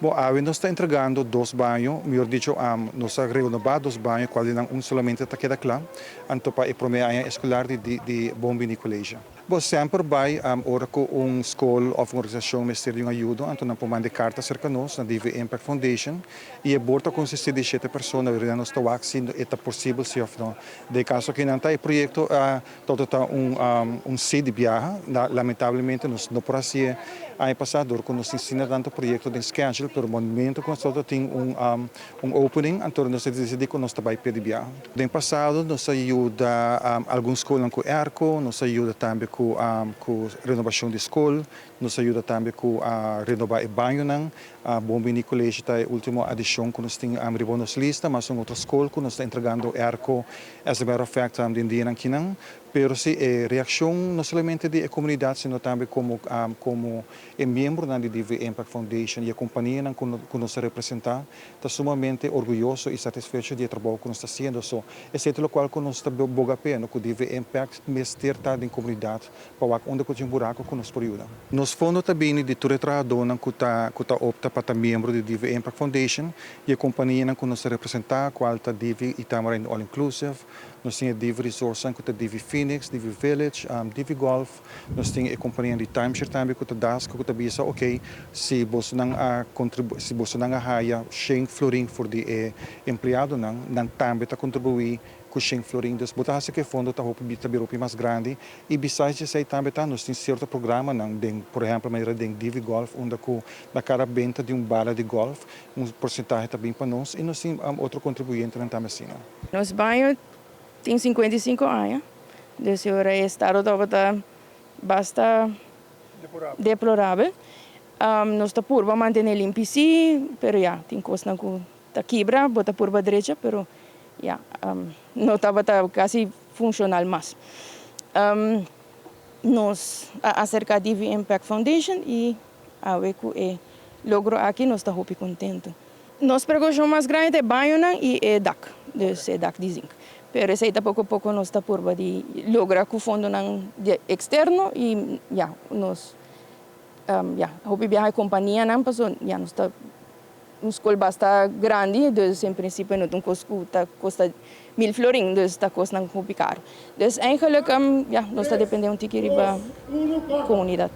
Bon, awe nos ta entregando dos baño, mihor dicho, nos a renobá dos baño, kual di nan un solamente ta keda kla, anto pa e promé aña eskolar di di Bon Bini College. Bo semper bai ora ku un skol òf un organisashon mester di un ayudo, anto nan por manda e karta serka nos na DV Impact Foundation i e bord ta konsistí di shete persona, wèrdad nos ta wak si e ta posibel si òf no. Den e kaso aki nan ta e proyekto a Toto ta un un sí di biaha. Lamentablemente nos no por hasié aña pasá dor ku nos tin asina tantu proyekto den schedule, pero momento ku nos toto tin un un opening anto nos a disidí ku nos ta bai p'e di biaha. Den pasado nos a yuda algun skolnan ku airco, nos a yuda tambe ku ku renobashon di skol, nos a yuda tambe ku renobá e bañonan. Bon Bini College ta e ultimo adishon ku nos tin riba nos lista, mas un otro skol ku nos ta entregando airco. As a matter of fact, den dianan kinan, pero si e reaccion no solamente di e comunidad sino tambe como como e miembronan di DV Impact Foundation y e companianan cu cu nos ta representa ta sumamente orguyoso y satisfecho di e trabou cu nos ta haciendo. So, esey ta locual cu nos ta boga p'e, no? Cu DV Impact mester ta den comunidad pa wak unda cu tin buraco cu nos por yuda. Nos fondo ta bini di tur e trahadónan cu ta cu ta opta pa ta miembro di DV Impact Foundation y e companianan cu nos ta representa, cual ta DV y Tamarind All Inclusive. Nos tin e DV Resortsnan cu ta DV Phoenix, DV Village, DV Golf. Nos tin e companianan di timeshare tambe cu ta Dasco cu ta bisa, ok, si bosonan a contribu si bosonan a haya shen florin for di e empleadonan, nan tambe ta contribui cu shen florin. Dus bo ta haci cu e fondo ta hopi ta bira hopi mas grandi. Y besides di esey tambe ta nos tin cierto programanan den, por ehempel manera den Divi Golf unda cu na cada benta di un bala di golf un porcentahe ta bin pa nos y nos tin otro contribuyentenan tambe asina. Nos baño tin 55 aña, dus e ora e estado tabata basta deplorabel. Nos ta purba mantene limpi si, pero ya, tin cosnan cu ta kibra, bo ta purba drecha, pero ya, no tabata casi funcional mas. Nos a acerca DV Impact Foundation y awe cu e logro aki nos ta hopi contento. Nos precaucion mas grandi ta e bañonan y e dak, dus e dak di zink. Pero esey ta poco poco nos ta purba di logra cu fondonan externo y ya, nos ya, hopi biaha e companianan pasobra ya nos ta Un skol basta grandi, dus en principio no ta un kos ku ta kosta mil florin, dus ta kosnan hopi karu. Dus eigenlijk, ya, nos ta depende un tiki riba komunidat.